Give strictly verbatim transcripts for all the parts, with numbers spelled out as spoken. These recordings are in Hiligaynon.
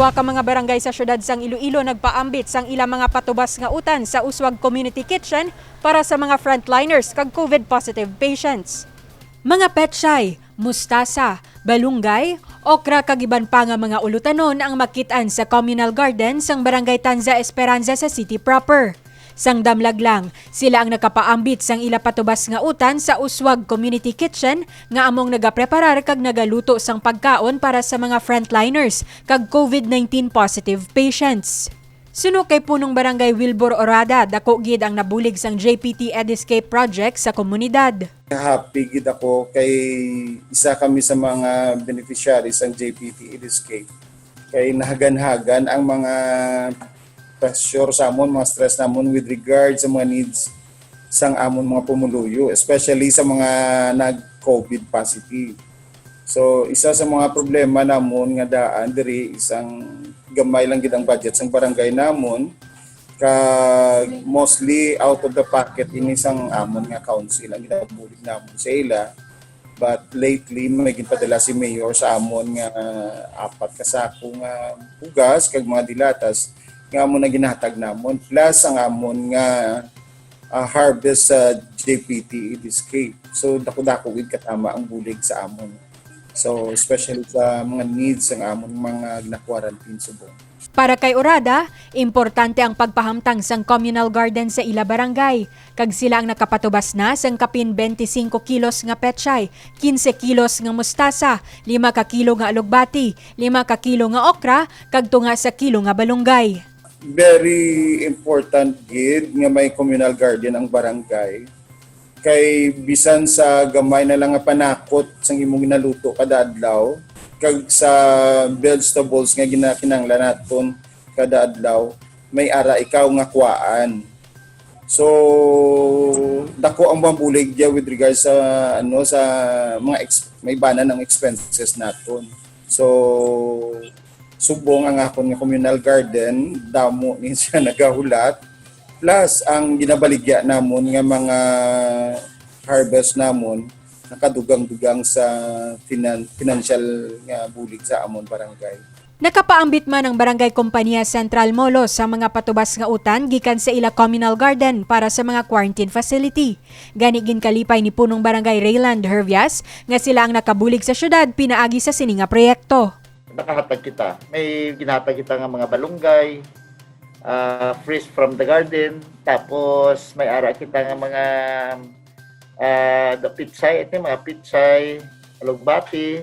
Ka mga barangay sa siyudad sang Iloilo nagpaambit sang ilang mga patubas nga utan sa Uswag Community Kitchen para sa mga frontliners kag COVID positive patients. Mga pechay, mustasa, balunggay, okra kag iban pa nga mga ulutanon ang makit-an sa communal garden sang Barangay Tanza Esperanza sa city proper. Sang damlag lang, sila ang nakapaambit sang ila patubas nga utan sa Uswag Community Kitchen nga among nagapreparar kag nagaluto sang pagkaon para sa mga frontliners kag COVID nineteen positive patients. Suno kay Punong Barangay Wilbur Orada, dako gid ang nabulig sang J P T EdEscape project sa komunidad. Happy gid ako kay isa kami sa mga beneficiaries sang J P T EdEscape. Kay nahagan-hagan ang mga pressure sa amon, mga stress namon with regard sa mga needs sang amon mga pumuluyo, especially sa mga nag-COVID positive. So, isa sa mga problema namon nga daan diri, isang gamay lang gid ang budget sang barangay namon, kag mostly out of the pocket ini sang amon nga council ang ginabulig namon sa ila. But lately, may ginpadala si Mayor sa amon nga apat ka sako nga bugas kag mga dilatas nga amon na ginhatag namon, plus ang amon nga, ah, harvest sa J P T EdEscape. So, dako-dako gid katama ang bulig sa amon. So, especially sa mga needs sang amon mga gina-quarantine subong. Para kay Orada, importante ang pagpahamtang sang communal garden sa ila barangay, kag sila ang nakapatubas na sang kapin twenty-five kilos nga pechay, quince kilos nga mustasa, lima ka kilo nga alugbati, lima ka kilo nga okra, kag tunga sa kilo nga balunggay. Very important gid nga may communal garden ang barangay. Kay bisan sa gamay na lang nga panakot sang imong ginaluto kada adlaw, kag sa vegetables nga ginakinahanglan naton kada adlaw, may ara ikaw nga kuhaan. So, dako ang mabulig diya with regards sa, ano, sa mga ex-, may bana ng expenses naton. So, subong ang akon nga communal garden, damo ni siya nagahulat. Plus, ang ginabaligya namon nga mga harvest namon, nakadugang-dugang sa finan-, financial nga bulig sa amon barangay. Nakapaambit man ang Barangay Kompanya Central Molo sa mga patubas nga utan gikan sa ila communal garden para sa mga quarantine facility. Gani, ginkalipay ni Punong Barangay Rayland Hervias nga sila ang nakabulig sa syudad pinaagi sa sini nga proyekto. Nakahatag kita. May ginhatag kita nga mga balunggay, ah, fresh from the garden. Tapos may ara kita nga mga, ah, the pitsay, ito yung mga pitsay, alugbati.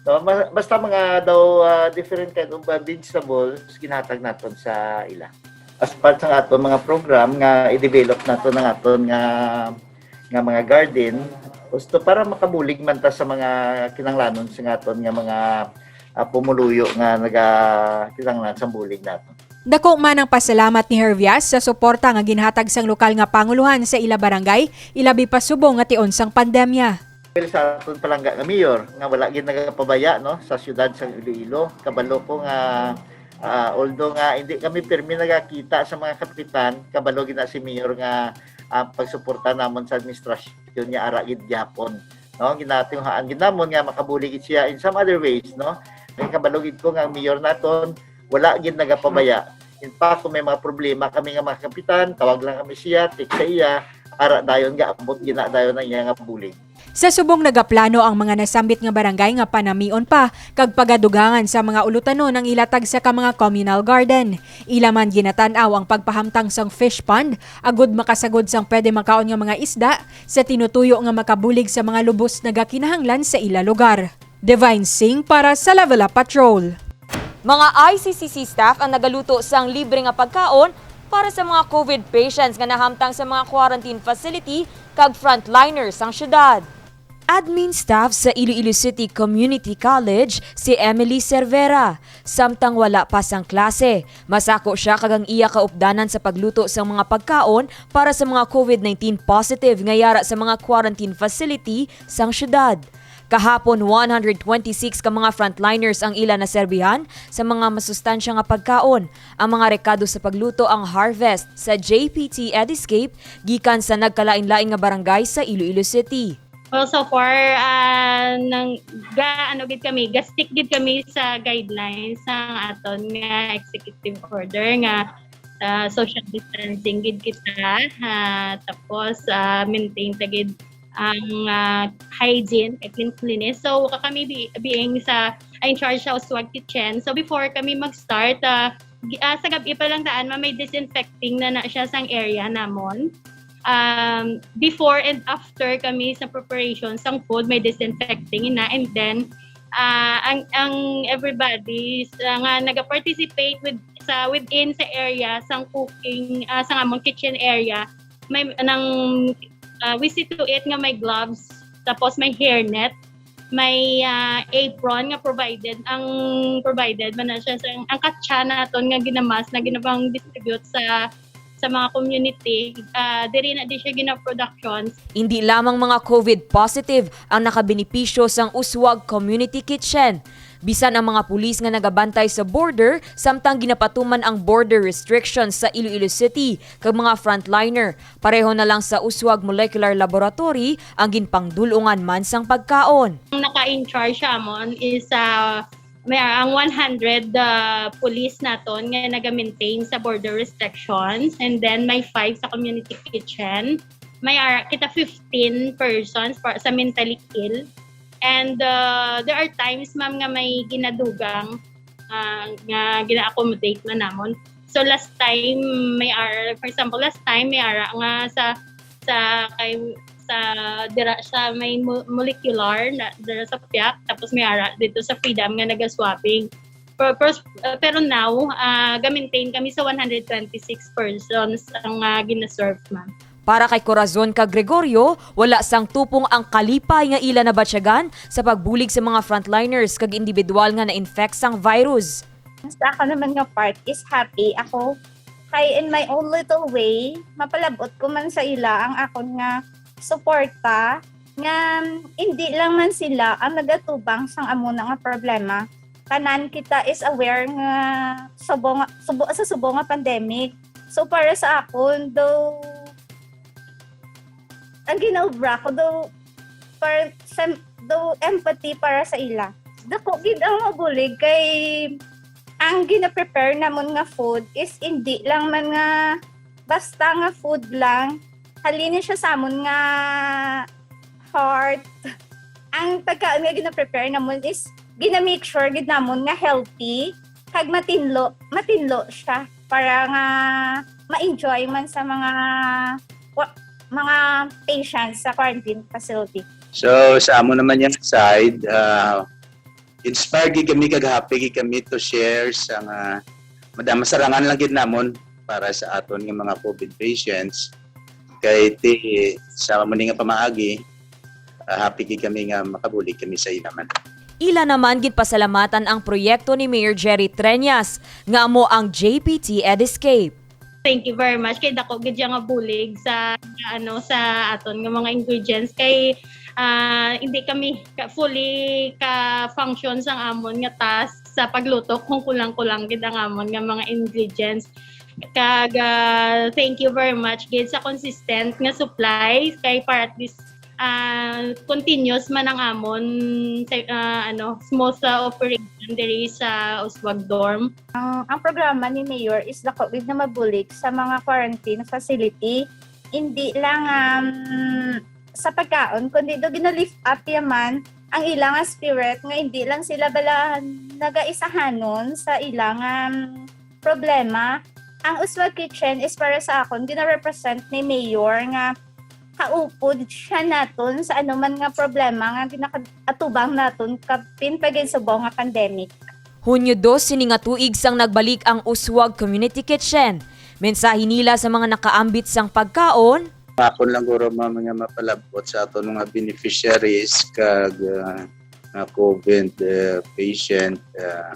No, ma-, basta mga daw, ah, different kind of, ah, vegetables, ginhatag naton sa ila. As part sa aton mga program nga i-develop naton ang aton nga, nga mga garden, gusto para makabulig man ta sa mga kinahanglanon sa aton nga mga, ah, pumuluyo nga naga-, kinahanglan sa bulig naton. Dako man ang pasalamat ni Hervias sa suporta nga ginhatag sang lokal nga panguluhan sa ila barangay, ilabi pa subong nga tion sang pandemya. Well, sa aton palangga nga mayor, nga wala gid nagapabaya, no, sa siyudad sang Iloilo. Kabalo ko nga, ah, although nga hindi kami pirmi nagakita sa mga kapitan, kabalo gid na si mayor nga, ah, pagsuporta namon sa administrasyon niya ara gid gihapon. No, ginatinguhaan gid namon nga makabulig gid siya in some other ways, no. Kay kabalo gid ko nga ang mayor naton wala gid nagapabaya. In fact, kung may mga problema kami nga mga kapitan, tawag lang kami siya, text sa iya, ara dayon gaabot gid na dayon ang iya nga bulig. Sa subong, nagaplano ang mga nasambit nga barangay nga panamion pa kag pagadugangan sa mga ulutanon ang ilatag sa ka mga communal garden. Ila man ginatan-aw ang pagpahamtang sang fish pond agud makasagod sang pwede makaon nga mga isda sa tinutuyo nga makabulig sa mga lubos nagakinahanglan sa ila lugar. Divine Singh para sa Level Up Patrol. Mga I C C C staff ang nagaluto sang libre nga pagkaon para sa mga COVID patients nga nahamtang sa mga quarantine facility kag frontliners sang syudad. Admin staff sa Iloilo City Community College si Emily Cervera. Samtang wala pa sang klase, masako siya kag ang iya kaupdanan sa pagluto sang mga pagkaon para sa mga COVID nineteen positive nga yara sa mga quarantine facility sang syudad. Kahapon, one hundred twenty-six ka mga frontliners ang ila naserbihan sa mga masustansya nga pagkaon. Ang mga rekado sa pagluto ang harvest sa J P T EdEscape gikan sa nagkalain-lain nga barangay sa Iloilo City. Well, so far, ah, nang, ga, ano gid kami, ga-stick gid kami sa guidelines sang aton nga executive order nga, ah, social distancing gid kita. Ah, tapos, ah, maintain ta gid ang, ah, hygiene, cleanliness. So, kami bi-, being sa, in charge sa Uswag Kitchen. So, before kami mag-start, ah, gi-, ah, sa gab-i pa lang daan, ma-, may disinfecting na na siya sang area namon. Um, before and after kami sa preparation sang food, may disinfecting na. And then, ah, ang, ang everybody sa, nga naga-participate with, sa, within sa area, sang cooking, ah, sa among kitchen area, may nang, ah, we see to it nga may gloves, tapos may hairnet, may, ah, apron nga provided, ang provided man na siya sa, ang katsa naton nga ginamas na ginapang-distribute sa, sa mga community, ah, diri na di siya gina-production. Indi lamang mga COVID positive ang nakabenepisyo sang Uswag Community Kitchen. Bisan ang mga pulis nga nagabantay sa border, samtang ginapatuman ang border restrictions sa Iloilo City kag mga frontliner, pareho na lang sa Uswag Molecular Laboratory ang ginpangdul-ongan man sang pagkaon. Ang naka-in-charge sa amon is, ah, may, ang one hundred, ah, police naton nga naga-maintain sa border restrictions, and then may five sa community kitchen. May ara kita fifteen persons pa, sa mentally ill. And, uh, there are times, ma'am, nga may ginadugang, uh, nga gina-accommodate man namon. So, last time, may ara, for example, last time, may ara nga sa, sa, kay, sa, dira sa may mo-, molecular, na, dira sa Piak, tapos may ara dito sa Freedom nga naga-swabbing. Pero, pero, uh, pero now, uh, ga-maintain kami sa one hundred twenty-six persons ang, uh, gina-serve, ma'am. Para kay Corazon kag Gregorio, wala sang tupong ang kalipay nga ila nabatyagan sa pagbulig sa mga frontliners kag individual nga na-infect sang virus. Sa ako naman nga part is happy ako. Kay in my own little way, mapalabot ko man sa ila ang akon nga suporta nga hindi lang man sila ang nagatubang sang amo na nga problema. Tanan kita is aware nga subo nga, subo, sa subo nga pandemic. So, para sa akon, though, ang ginaobra ko, though, para sa, though empathy para sa ila. Dako gid ang mabulig kay ang gina-prepare namon nga food is hindi lang man nga basta nga food lang. Halin siya sa amon nga heart. Ang pagkaon nga gina-prepare namon is gina-make sure gid namon nga healthy kag matinlo, matinlo siya para nga ma-enjoy man sa mga wa-, mga patients sa quarantine facility. So, sa amo naman yung side, ah, inspired gid kami kag happy gid kami to share sa nga madam-, masarangan lang gid namon para sa aton nga mga COVID patients. Kay ti, sa amo ni nga pamaagi, ah, happy gid kami nga makabulig kami sa ila man. Ila naman ginpasalamatan ang proyekto ni Mayor Jerry Treñas nga amo ang J P T EdEscape. Thank you very much. Kay dako gid siya nga bulig sa, ano, sa aton nga mga ingredients. Kay, ah, hindi kami ka-, fully ka-function sang amon nga task sa pagluto kung kulang-kulang gid ang amon nga mga ingredients. Kag, ah, thank you very much gid sa consistent nga supply kay para at least, ah, continuous man ang amon sa, ah, ano, smooth, ah, operation diri sa Uswag Dorm. Ang, ang programa ni Mayor is dako gid na mabulig sa mga quarantine facility. Hindi lang, um, sa pagkaon, kundi do gina-lift up yaman ang ilang spirit nga hindi lang sila bala nagaisahanon sa ilang, um, problema. Ang Uswag Kitchen is para sa akon gina-represent ni Mayor nga kaupod siya naton sa anuman nga problema nga ginaka-, atubang naton kapin pa gid subong nga pandemic. Hunyo dos sini nga tuig sang nagbalik ang Uswag Community Kitchen. Mensahe nila sa mga nakaambit sang pagkaon. Akon lang guro, ma'am, nga mapalabot sa aton mga beneficiaries kag, ah, nga COVID, eh, patient, ah,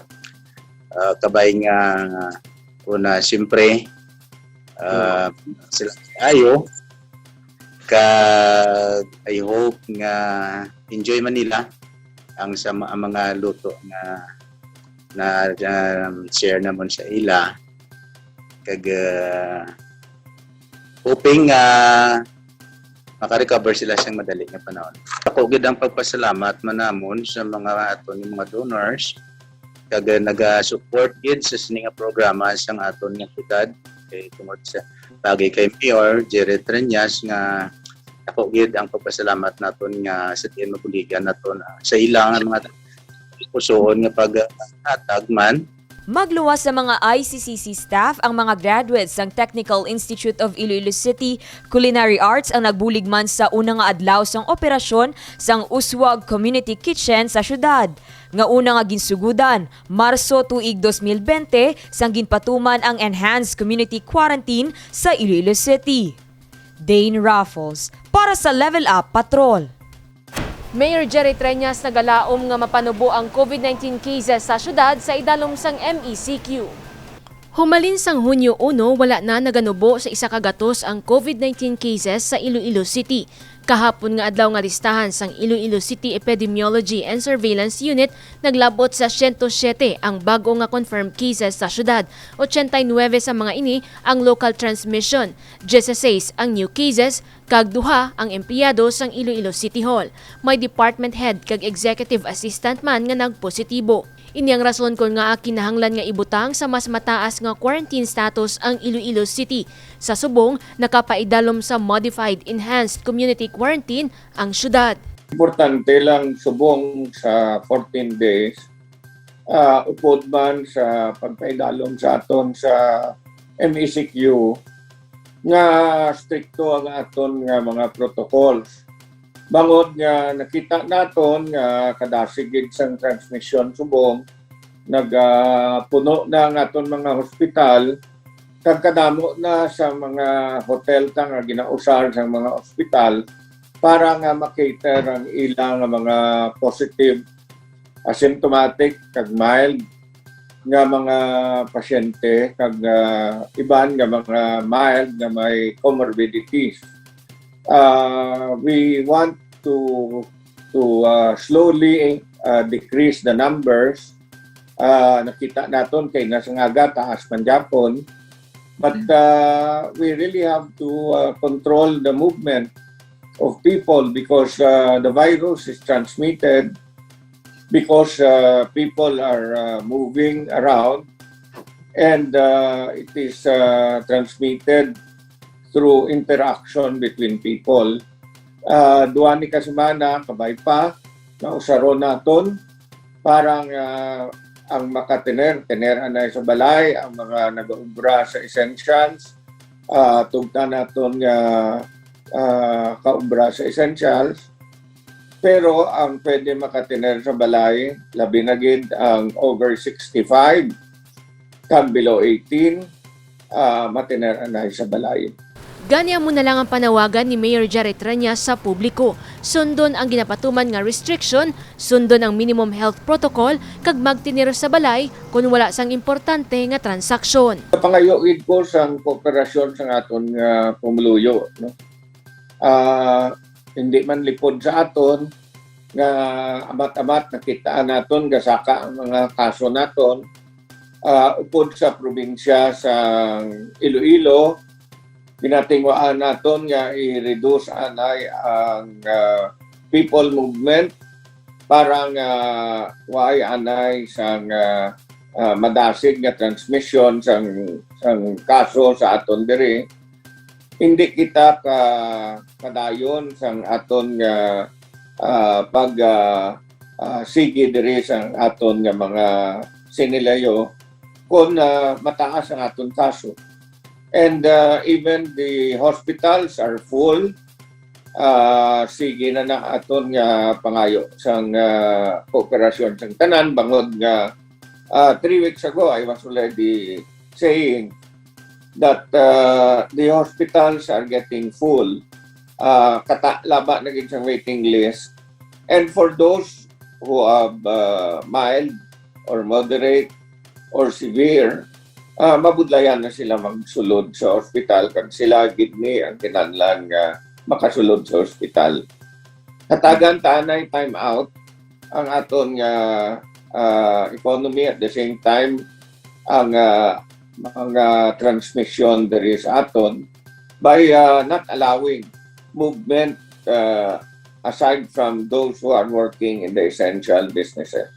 ah, kabay nga, una, siyempre, ah, sila ayo, kag I hope nga enjoy man nila ang sa ma-, ang mga luto nga na, na share namon sa ila. Kag, ah, hoping nga makarecover sila sang madali nga panahon. Ako gid ang pagpasalamat man namon sa mga aton nga mga donors kag, ah, naga-support gid sa sini nga programa sang aton nga syudad. Kay tungod sa pagi kay Mayor Jerry Treñas nga ako gid ang pagpasalamat naton nga sa diin mabuligan naton, ah, sa ilang mga pusoon nga paghatag man. Magluwas sa mga I C C C staff ang mga graduates sang Technical Institute of Iloilo City Culinary Arts ang nagbulig man sa una nga adlaw sang operasyon sang Uswag Community Kitchen sa syudad, nga una nga ginsugudan Marso tuig dos mil bente, sang ginpatuman ang Enhanced Community Quarantine sa Iloilo City. Dane Raffles para sa Level Up Patrol. Mayor Jerry Treñas nagalaom nga mapanubo ang COVID nineteen cases sa syudad sa idalom sang M E C Q. Humalin sang Hunyo uno, wala na naganubo sa isa ka gatos ang COVID nineteen cases sa Iloilo City. Kahapon nga adlaw nga listahan sang Iloilo City Epidemiology and Surveillance Unit, naglabot sa siyento siyete ang bag-o nga confirmed cases sa syudad, ochenta y nuebe sa mga ini ang local transmission, dieciséis ang new cases, kag duha ang empleyado sang Iloilo City Hall. May department head kag executive assistant man nga nagpositibo. Ini ang rason kon ngaa kinahanglan nga ibutang sa mas mataas nga quarantine status ang Iloilo City. Sa subong, nakapaidalom sa Modified Enhanced Community Quarantine ang syudad. Importante lang subong sa fourteen days, ah, upod man sa pagpaidalom sa aton sa M E C Q, nga strikto ang aton nga mga protocols. Bangod nga nakita naton nga kadasig gid sang transmisyon subong, nag, ah, puno na ang aton mga hospital, kag kadamo na sa mga hotel ta nga ginausar sang mga hospital para nga ma-cater ang ila nga mga positive, asymptomatic, kag mild nga mga pasyente, kag, ah, iban nga mga mild nga may comorbidities. Ah, we want to, to, ah, slowly, ah, decrease the numbers. Ah, nakita naton kay nga sa ngaga, taas man gyapon. But, ah, we really have to, ah, control the movement of people because, ah, the virus is transmitted because, ah, people are, ah, moving around and, ah, it is, ah, transmitted through interaction between people. Ah, duha ni ka semana, kabay pa, nausaron naton para nga ang makatener, tener anay sa balay, ang mga nagaubra sa essentials, ah, tugtan naton nga, ah, kaubra sa essentials. Pero ang pwede makatener sa balay, labi na gid ang over sixty-five kag below eighteen, ah, matener anay sa balay. Gani amo na lang ang panawagan ni Mayor Jerry Treñas sa publiko. Sundon ang ginapatuman nga restriction, sundon ang minimum health protocol, kag magtener sa balay kon wala sang importante nga transaksyon. Pangayo gid ko sang kooperasyon sang aton nga pumuluyo, no? Ah, hindi man lipod sa aton nga amat-amat nakita naton gasaka ang mga kaso naton, ah, upod sa probinsya sa Iloilo, ginatingwaan naton nga i-reduce anay ang, ah, people movement para nga waay anay sang, ah, ah, madasig nga transmission sang, sang kaso sa aton diri. Hindi kita ka, kadayon sang aton nga, ah, pag, ah, ah, sige diri sang aton nga mga sinilayo kon, ah, mataas ang aton kaso. And, ah, even the hospitals are full. Ah, sige na na aton nga pangayo sang, ah, kooperasyon sang tanan bangod nga, ah, three weeks ago, I was already saying that, uh, the hospitals are getting full. Uh, kata laba na gid sang waiting list. And for those who have, uh, mild or moderate or severe, uh, mabudlayan na sila magsulod sa hospital, kag sila gid ni ang kinahanglan nga makasulod sa hospital. Hatagan ta anay time out ang aton nga, ah, economy, at the same time ang, ah, mga transmission diri sa aton by, ah, not allowing movement uh, aside from those who are working in the essential businesses.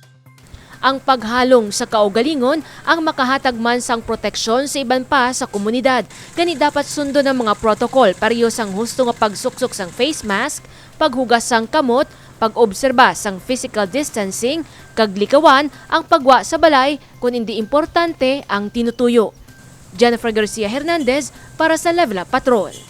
Ang paghalong sa kaugalingon ang makahatag man sang proteksyon sa iban pa sa komunidad. Gani dapat sundon ang mga protocol pareho sang husto nga pagsuksok sang face mask, paghugas sang kamot, pag-obserba sang physical distancing, kag likawan ang pagwa sa balay kon indi importante ang tinutuyo. Jennifer Garcia Hernandez para sa Level Up Patrol.